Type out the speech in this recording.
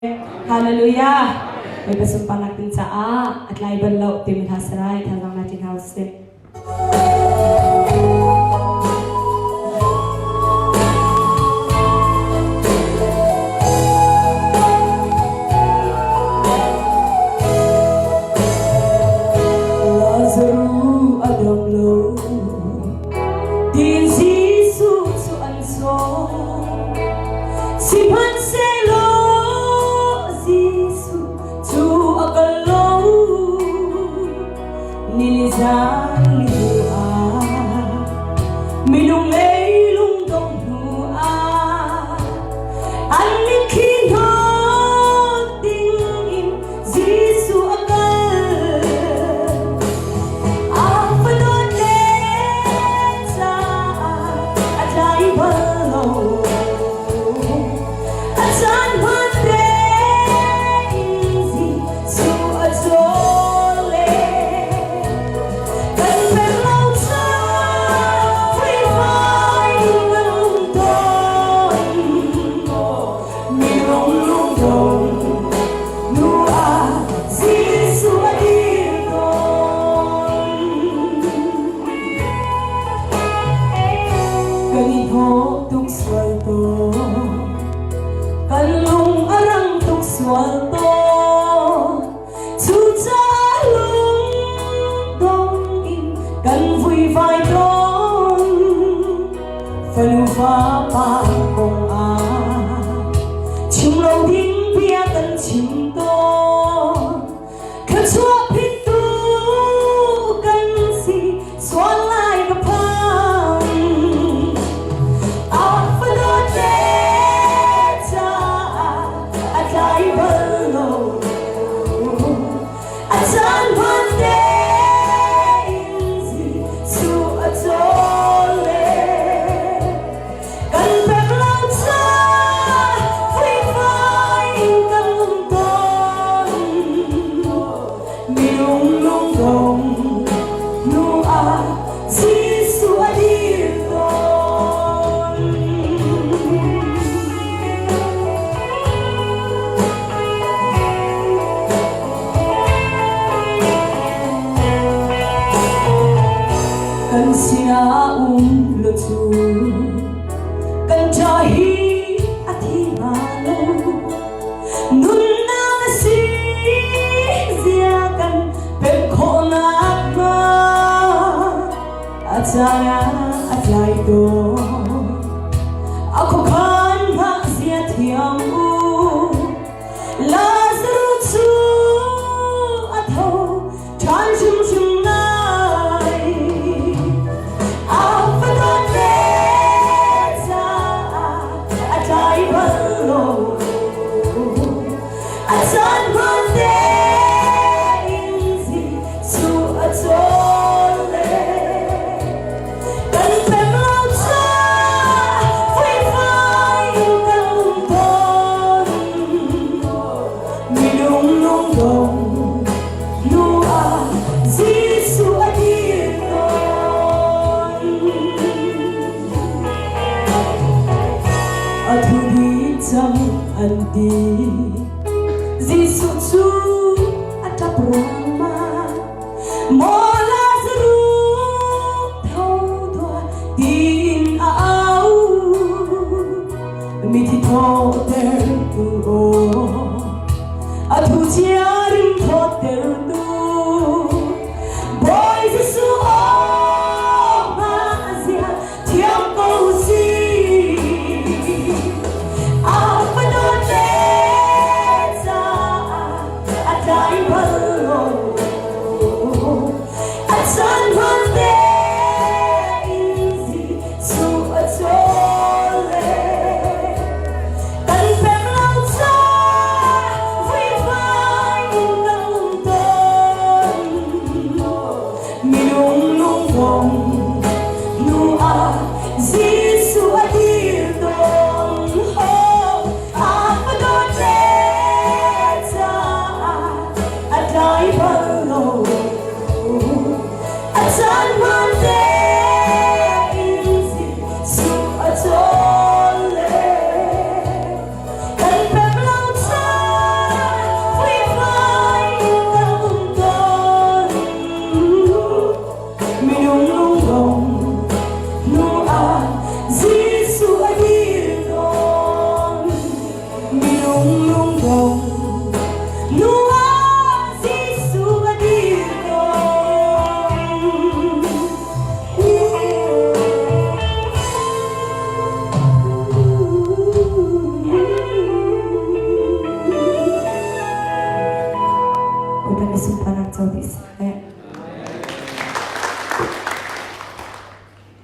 Hallelujah. Bawipa sunparnak ding caah a tlai bal lo timi hla sarai thazaang la ṭi hna usih. Lazarus a dam lo tin Jesuh cu an sawm Sihmanhsehlaw Jesuh cu a kal lo nilizan ni ah minung leilung dong hnu ah an mitthli hnawt ding in Jesuh a kal. A fadawt le caah a tlai bal lo. A caan hman tein Jesuh a cawl le kan pek lo caah vuivai kan um tawn. Minung lungdong nu ah Jesuh a dir tawn. Kan i hnawh tuk sual tawn, kan lung a rang tuk sual tawn. Cucaah lungdong in kan vuivai tawn. Fanu fapa kong ah chim lo ding bia kan chim tawn. Thluachuah phittu kan si sual lai ka phang. A fadawt le caah a tlai bal lo. A caan hman tein Jesuh a cawl le kan pek lo caah vuivai in kan um tawn. Minung lungdong nu ah Jesuh a dir tawn. Kan sinah um lo cu kan ṭha hi a thi hnga lo. Nunnak a si zia kan pemh khawhnak hnga a caan ah a tlai tawn. A khuakhan hlah zia thiam u. Lazarus cu a tho ṭhan hrimhrim lai. A fadawt le caah a tlai bal lo. A caan hmaan tein Jesuh a cawl le kan pem lo caah vuivai in kan um tawn. Minung lungdong nu ah Jesuh a dir tawn. A thu dih cang an ti. Jesuh cu a ṭap ruangmang. Maw Lazarus, tho tuah tiin a au. Mithi thawhtertu aw a thu cia.